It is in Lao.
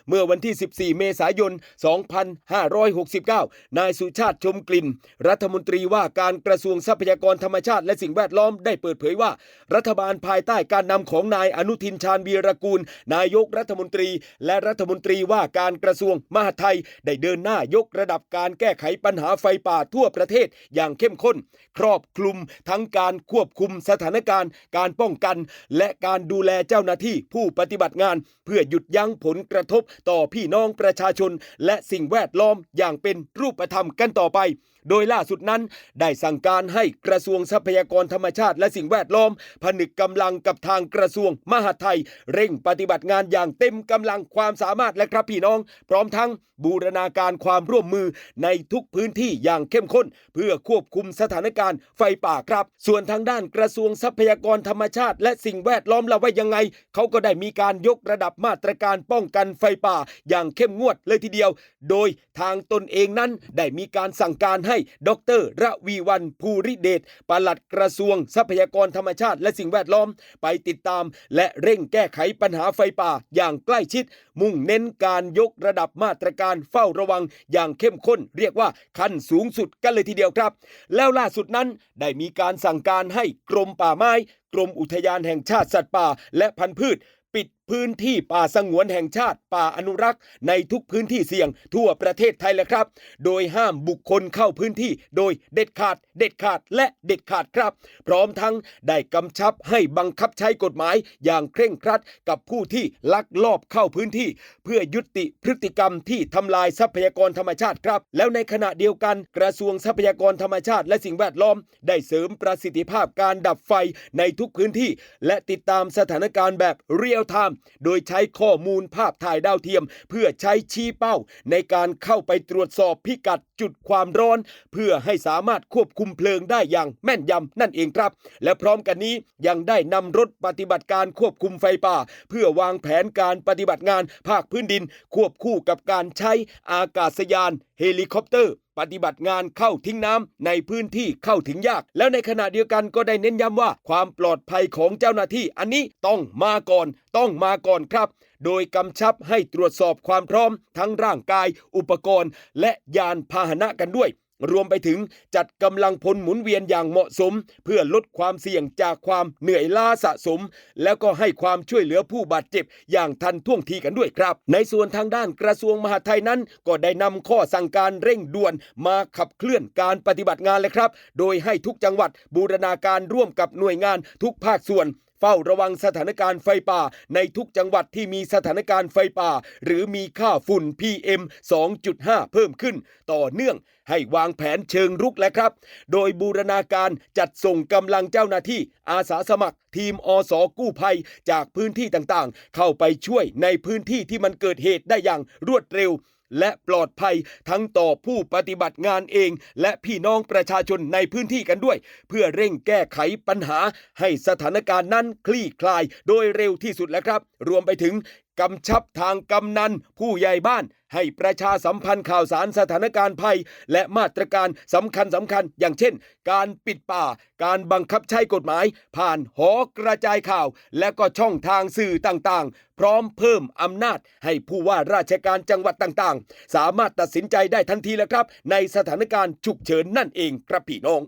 ເມື່ອວັນທີສິບສີ່ ເມສາຍົນ ສອງພັນຫ້າຮ້ອຍຫົກສິບເກົ້າ ນາຍ ສຸຊາດ ຊົມກິ່ນ ລັດຖະມົນຕີວ່າການກະຊວງຊັບພະຍາກອນທຳມະຊາດ ແລະ ສິ່ງແວດລ້ອມ ໄດ້ເປີດເຜີຍວ່າ ລັດຖະບານພາຍໃຕ້ການນຳຂອງນາຍ ອະນຸທິນ ຊານວີຣະກູນ ນາຍົກລັດຖະມົນຕີ ແລະ ລັດຖະມົນຕີວ່າການກະຊວງມະຫາດໄທ ໄດ້ເດີນໜ້າຍົກລະດັບການແກ້ໄຂບັນຫາໄຟປ່າທົ່ວປະເທດຢ່າງເຂັ້ມຂົ້ນ, ຄອບຄຸມທັງການຄວບຄຸມສະຖານະການ, ການປ້ອງກັນ ແລະ ການດູແລເຈົ້າໜ້າທີ່ຜູ້ປະຕິບັດງານ ເພື່ອຢຸດຢັ້ງຜົນກະທົບຕໍ່ພີ່ນ້ອງປະຊາຊົນ ແລະ ສິ່ງແວດລ້ອມຢ່າງເປັນຮູບປະທຳກັນຕໍ່ໄປ. ໂດຍລ່າສຸດນັ້ນ ໄດ້ສັ່ງການໃຫ້ກະຊວງຊັບພະຍາກອນທຳມະຊາດ ແລະ ສິ່ງແວດລ້ອມ ຜະນຶກກຳລັງກັບທາງກະຊວງມະຫາດໄທ ເລັ່ງປະຕິບັດງານຢ່າງເຕັມກຳລັງຄວາມສາມາດ ແລະ ຄັບພີ່ນ້ອງ, ພ້ອມທັງບູລະນາການຄວາມຮ່ວມມືໃນທຸກພື້ນທີ່ຢ່າງເຂັ້ມຂົ້ນ ເພື່ອຄວບຄຸມສະຖານະການໄຟປ່າຄັບ. ສ່ວນທາງດ້ານກະຊວງຊັບພະຍາກອນທຳມະຊາດ ແລະ ສິ່ງແວດລ້ອມລະວ່າຍັງໄງ, ເຂົາກໍໄດ້ມີການຍົກລະດັບມາດຕະການປ້ອງກັນໄຟປ່າຢ່າງເຂັ້ມງວດເລີຍທີດຽວ, ໂດຍ ທາງຕົນເອງນັ້ນໄດ້ມີການສັ່ງການໃຫ້ ດຣ. ລະວີວັນ ພູລິເດດ ປະຫຼັດກະຊວງຊັບພະຍາກອນທຳມະຊາດ ແລະ ສິ່ງແວດລ້ອມ ໄປຕິດຕາມ ແລະ ເລັ່ງແກ້ໄຂບັນຫາໄຟປ່າຢ່າງໃກ້ຊິດ, ມຸ່ງເນັ້ນການຍົກລະດັບມາດຕະການເຝົ້າລະວັງຢ່າງເຂັ້ມຂົ້ນ, ຮຽກວ່າຂັ້ນສູງສຸດກັນເລີຍທີດຽວຄັບ. ແລ້ວລ່າສຸດນັ້ນ ໄດ້ມີການສັ່ງການໃຫ້ກົມປ່າໄມ້, ກົມອຸທະຍານແຫ່ງຊາດສັດປ່າ ແລະ ພັນພືດ ປິດພື້ນທີ່ປ່າສະຫງວນແຫ່ງຊາດ, ປ່າອະນຸລັກ ໃນທຸກພື້ນທີ່ສ່ຽງທົ່ວປະເທດໄທແລ້ວຄັບ, ໂດຍຫ້າມບຸກຄົນເຂົ້າພື້ນທີ່ໂດຍເດັດຂາດ, ເດັດຂາດ ແລະ ເດັດຂາດຄັບ. ພ້ອມທັງໄດ້ກຳຊັບໃຫ້ບັງຄັບໃຊ້ກົດໝາຍຢ່າງເຄັ່ງຄັດກັບຜູ້ທີ່ລັກລອບເຂົ້າພື້ນທີ່ ເພື່ອຍຸຕິພຶດຕິກຳທີ່ທຳລາຍຊັບພະຍາກອນທຳມະຊາດຄັບ. ແລ້ວໃນຂະນະດຽວກັນ, ກະຊວງຊັບພະຍາກອນທຳມະຊາດ ແລະ ສິ່ງແວດລ້ອມ ໄດ້ເສີມປະສິດທິພາບການດັບໄຟໃນທຸກພື້ນທີ່ ແລະ ຕິດຕາມສະຖານະການແບບ real time ໂດຍໃຊ້ຂໍ້ມູນພາບຖ່າຍດາວທຽມ ເພື່ອໃຊ້ຊີ້ເປົ້າໃນການເຂົ້າໄປຕວດສອບພິກັດຈຸດຄວາມຮ້ອນ ເພື່ອໃຫ້ສາມາດຄວບຄຸມເພີງໄດ້ຢ່າງແມ່ນຢຳນັ້ນເອງຄັບ. ແລະ ພ້ອມກັນນີ້ ຍັງໄດ້ນຳລົດປະຕິບັດການຄວບຄຸມໄຟປ່າ ເພື່ອວາງແຜນການປະຕິບັດງານພາກພື້ນດິນ ຄວບຄູ່ກັບການໃຊ້ອາກາສະຍານ ເຮລິຄອບເຕີ ປະຕິບັດງານເຂົ້າຖິງນ້ຳໃນພື້ນທີ່ເຂົ້າເຖິງຍາກ. ແລ້ວໃນຂະນະດຽວກັນກໍໄດ້ເນັ້ນຢ້ຳວ່າ ຄວາມປອດໄພຂອງເຈົ້າໜ້າທີ່ອັນນີ້ຕ້ອງມາກ່ອນ, ຕ້ອງມາກ່ອນຄັບ, ໂດຍກຳຊັບໃຫ້ຕວດສອບຄວາມພ້ອມທັງຮ່າງກາຍ, ອຸປະກອນ ແລະ ຍານພາຫະນະກັນດ້ວຍ, ລວມໄປເຖິງຈັດກຳລັງພົນໝູນວຽນຢ່າງເໝາະສົມ ເພື່ອລົດຄວາມສ່ຽງຈາກຄວາມເໜື່ອຍລ້າສະສົມ ແລ້ວກໍໃຫ້ຄວາມຊ່ວຍເຫຼືອຜູ້ບາດເຈັບຢ່າງທັນທ່ວງທີກັນດ້ວຍຄັບ. ໃນສ່ວນທາງດ້ານກະຊວງມະຫາດໄທນັ້ນ ກໍໄດ້ນຳຂໍ້ສັ່ງການເລັ່ງດ່ວນມາຂັບເຄື່ອນການປະຕິບັດງານແລ້ວຄັບ, ໂດຍໃຫ້ທຸກຈັງຫວັດບູລະນາການຮ່ວມກັບໜ່ວຍງານທຸກພາກສ່ວນ ເຝົ້າລະວັງສະຖານະການໄຟປ່າໃນທຸກຈັງຫວັດທີ່ມີສະຖານະການໄຟປ່າ ຫຼື ມີຄ່າຝຸ່ນ ພີເອັມ ສອງຈຸດຫ້າ ເພີ່ມຂຶ້ນຕໍ່ເນື່ອງ, ໃຫ້ວາງແຜນເຊີງລຸກແລ້ວຄັບ, ໂດຍບູລະນາການຈັດສົ່ງກຳລັງເຈົ້າໜ້າທີ່, ອາສາສະໝັກ, ທີມ ອສ ກູ້ໄພ ຈາກພື້ນທີ່ຕ່າງໆ ເຂົ້າໄປຊ່ວຍໃນພື້ນທີ່ທີ່ມັນເກີດເຫດໄດ້ຢ່າງລວດເລັວ ແລະ ປອດໄພ ທັງຕໍ່ຜູ້ປະຕິບັດງານເອງ ແລະ ພີ່ນ້ອງປະຊາຊົນໃນພື້ນທີ່ກັນດ້ວຍ, ເພື່ອເລັ່ງແກ້ໄຂບັນຫາໃຫ້ສະຖານະການນັ້ນຄລີ່ຄລາຍໂດຍເລັວທີ່ສຸດແລ້ວຄັບ, ລວມໄປເຖິງ ກຳຊັບທາງກຳນັນ, ຜູ້ໃຫຍ່ບ້ານ ໃຫ້ປະຊາສຳພັນຂ່າວສານສະຖານະການໄພ ແລະ ມາດຕະການສຳຄັນໆ ຢ່າງເຊັ່ນ ການປິດປ່າ, ການບັງຄັບໃຊ້ກົດໝາຍຜ່ານຫໍກະຈາຍຂ່າວ ແລະ ກໍຊ່ອງທາງສື່ຕ່າງໆ, ພ້ອມເພີ່ມອຳນາດໃຫ້ຜູ້ວ່າລາຊະການຈັງຫວັດຕ່າງໆ ສາມາດຕັດສິນໃຈໄດ້ທັນທີແລ້ວຄັບ ໃນສະຖານະການສຸກເສີນນັ້ນເອງຄັບພີ່ນ້ອງ.